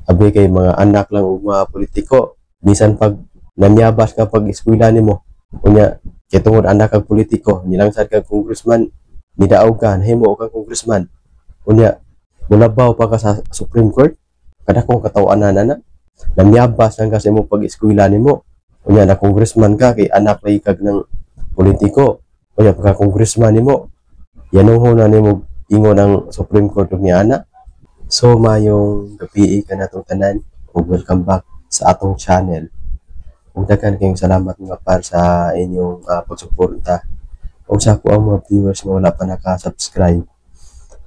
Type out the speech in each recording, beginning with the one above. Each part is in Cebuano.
Abi kay mga anak lang ug mga politiko, bisan pag namyabas ka pag eskwela nimo, unya kay tungod anak kag politiko, nilangsad kag congressman, nidaog ka, nahimo kang congressman, unya mulabaw pa ka sa Supreme Court. Kadakong kataw-anan ana. Namyabas lang ka sa imong pag-eskwela nimo, unya na congressman ka kay anak lagi kag ng politiko. Unya pagka congressman nimo, yanuhon na nimo ingon ang Supreme Court ug niana. So mayong gabii kanatong tanan ug welcome back sa atong channel. Ug daghan kayong salamat, mga par, sa inyong pagsuporta. Ug sa ako ang mga viewers nga wala pa naka-subscribe,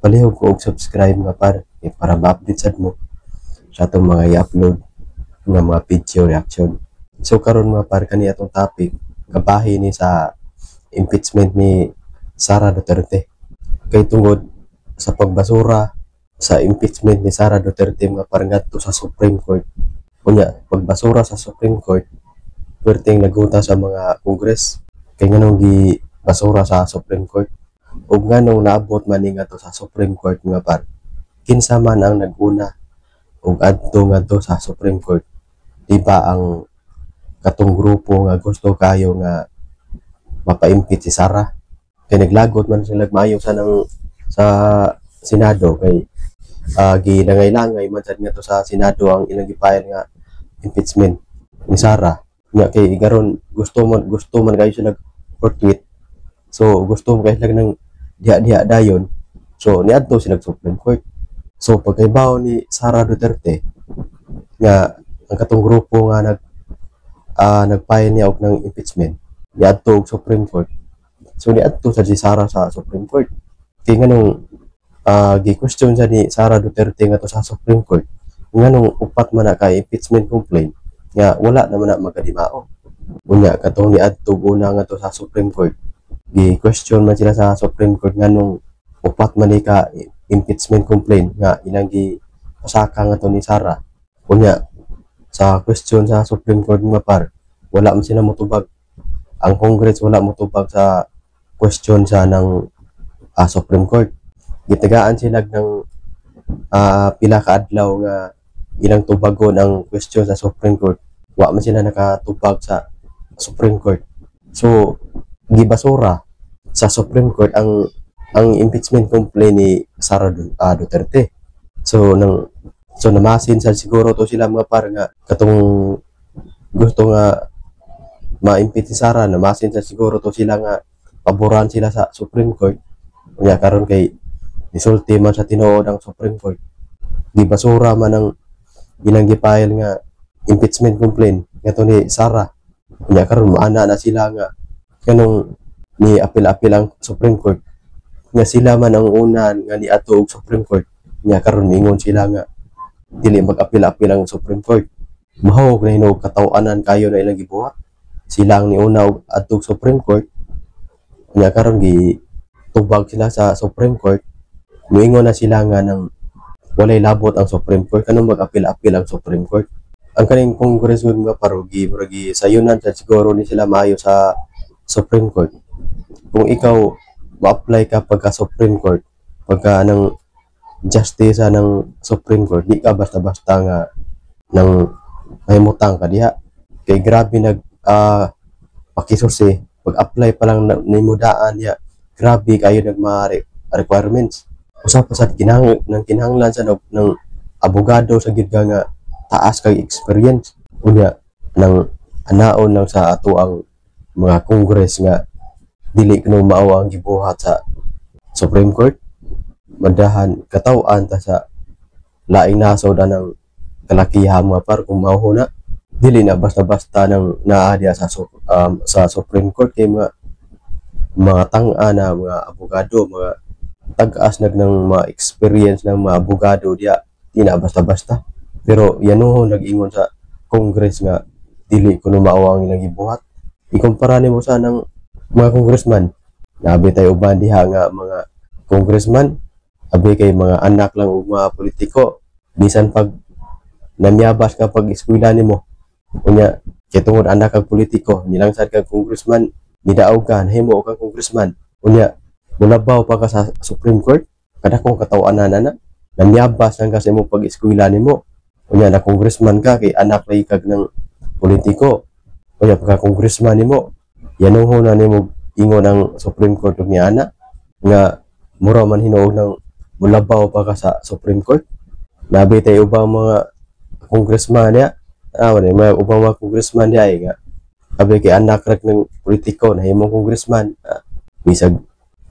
palihog ko og subscribe, mga par, eh, para ma-update sad mo sa atong mga i-upload nga mga video reaction. So karon, mga par, kani atong topic gabahin ni sa impeachment ni Sara Duterte. Kay tungod sa pagbasura sa impeachment ni Sara Duterte, mga par, ngadto sa Supreme Court. Unya pagbasura sa Supreme Court, perteng naguta sa mga Congress kay nganong gi basura sa Supreme Court ug nganong naabot man ni ngadto sa Supreme Court, mga par? Kinsa man ang nag-una ug adto ngadto sa Supreme Court? Di ba ang katong grupo nga gusto kayo nga mapa-impeach si Sara? Kay naglagot man sila maayo sa nang sa Senado kay gilangay-langay man sad ngadto sa Senado ang ilang gi-file nga impeachment ni Sara. Nya kay karon gusto man kayo sila forthwith, so gusto mo kayo sila ng diha-diha dayon, so niadto sila sa Supreme Court. So pagkaibaw ni Sara Duterte nga ang katong grupo nga nag-file niya og ng impeachment niadto og Supreme Court, so niadto sa si Sara sa Supreme Court. Kay nganong gi-question sa ni Sara Duterte nga to sa Supreme Court, nganong upat man na ka impeachment complaint nga wala naman na magkadimao? Unya katong niadto una nga to sa Supreme Court, gi-question man sila sa Supreme Court nganong upat man ni ka impeachment complaint nga ilang gi pasaka nga to ni Sara. Unya sa question sa Supreme Court, mga par, wala man sila motubag. Ang Congress wala motubag sa question sa ng Supreme Court. Gitagaan sila ng pila ka adlaw nga ilang tubagon ang question sa Supreme Court. Wa man sila nakatubag sa Supreme Court. So gibasura sa Supreme Court ang impeachment complaint ni Sara Duterte. So namasin sa siguro to sila, mga par, nga katong gusto nga ma-impeach si Sara, namasin sa siguro to sila nga paboran sila sa Supreme Court. Unya karon kay nisulti man sa tinuod ang Supreme Court, gibasura man ang ilang gi-file nga impeachment complaint ngadto ni Sara. Unya karon maana na sila nga kanong ni apil-apil ang Supreme Court nga sila man ang una nga niadto og Supreme Court. Nya karon mingon sila nga dili mag-apil-apil ang Supreme Court. Mahog na hinuog kataw-anan kayo na ilang gibuhat. Sila ang niuna og adto og Supreme Court, nya karon gi tubag sila sa Supreme Court, muingon na sila nga nang walay labot ang Supreme Court, kanong mag-apil-apil ang Supreme Court. Ang kaning congressman, mga par, gi murag sayunan sa siguro ni sila maayo sa Supreme Court. Kung ikaw ma-apply ka pagka Supreme Court, pagka ng justice ng Supreme Court, di ka basta-basta nga nang mahimutang ka diha kay grabe nag pakisusi. Pag-apply pa lang nimo daan diha, grabe kayo nag mga requirements. Usa pa sad nang kinahanglan sa ng abogado sa gid ka nga taas kay experience. Unya nang anaon lang sa ato ang mga Congress nga dili kuno mao ang gibuhat sa Supreme Court. Madahan kataw-an ta sa laing nasod anang kalakiha, mga par, kung mao na. Dili na basta-basta nang naa diha sa Supreme Court kay mga tang-a na mga abogado, mga tag-as nag ng mga experience ng mga abogado diha. Di na basta-basta. Pero yanuhon nag-ingon sa Congress nga dili kuno mao ang ilang gibuhat. Ikumpara nimo sa ng mga congressman, nabi tayo uban diha nga mga congressman, abi kay mga anak lang ug mga politiko, bisan pag namyabas ka pag eskwela nimo, unya kay tungod anak kag politiko, nilangsad kag congressman, nidaog ka, nahimo kang congressman, unya mulabaw pa ka sa Supreme Court. Kadakong kataw-anan ana. Namyabas lang ka sa imong pag-eskwela nimo. Unya na congressman ka kay anak lagi kag ng politiko. Unya pagka congressman nimo, yanuhon na nimo ingon ang Supreme Court og niana nga mura man hinuon ng mulabaw pa ka sa Supreme Court. Nabi tayo ubang mga congressman niya. Ah, wala mga ubang mga congressman niya ay nga abi kay anak ra ng politiko na himong congressman. Ah, bisag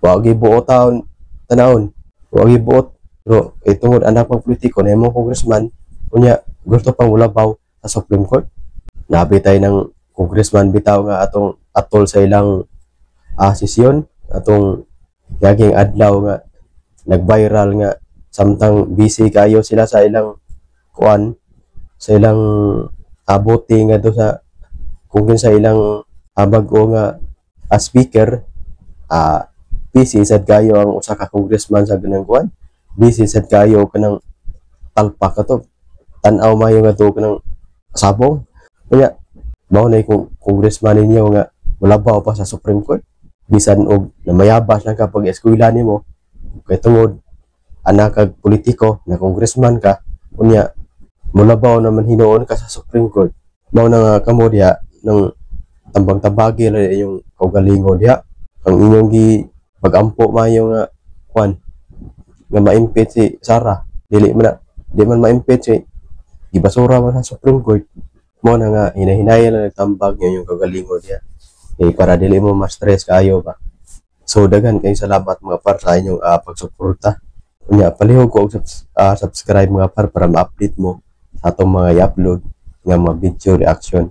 wa gibuot taon tanawon, wa gibuot, pero eh, tungod anak ng politiko na himong congressman, unya gusto pang mulabaw sa Supreme Court. Nabi tayo ng congressman bitaw nga atong atol sa ilang sesyon atong yaging adlaw nga nag-viral nga samtang busy kayo sila sa ilang kuan, sa ilang abote nga do sa kung sa ilang bag-o nga speaker, busy sad kayo ang usa ka congressman sa ganang kuan, busy sad kayo kanang talpak ato, tan-aw mayo nga to kanang sabong. Kaya mao na kung congressman ninyo nga mulabaw pa sa Supreme Court bisan og namayabas lang ka pag eskwela nimo kay tungod anak kag politiko na congressman ka, unya mulabaw naman hinuon ka sa Supreme Court. Mao na nga kamo diha ng tambang-tabagi lang inyong kaugalingon diha ang inyong gi pagampo mayo nga kuan nga ma-impeach si Sara. Dili man na, di man ma-impeach si, gibasura man sa Supreme Court. Mo na nga hinahinayan lang nagtambag yung inyong kaugalingon diha eh, para dili mo ma-stress kayo ba. So daghan kayong salamat, mga par, sa inyong pagsuporta. Unya palihog ko og subscribe, mga par, para ma-update mo sa atong mga i-upload nga mga video reaction.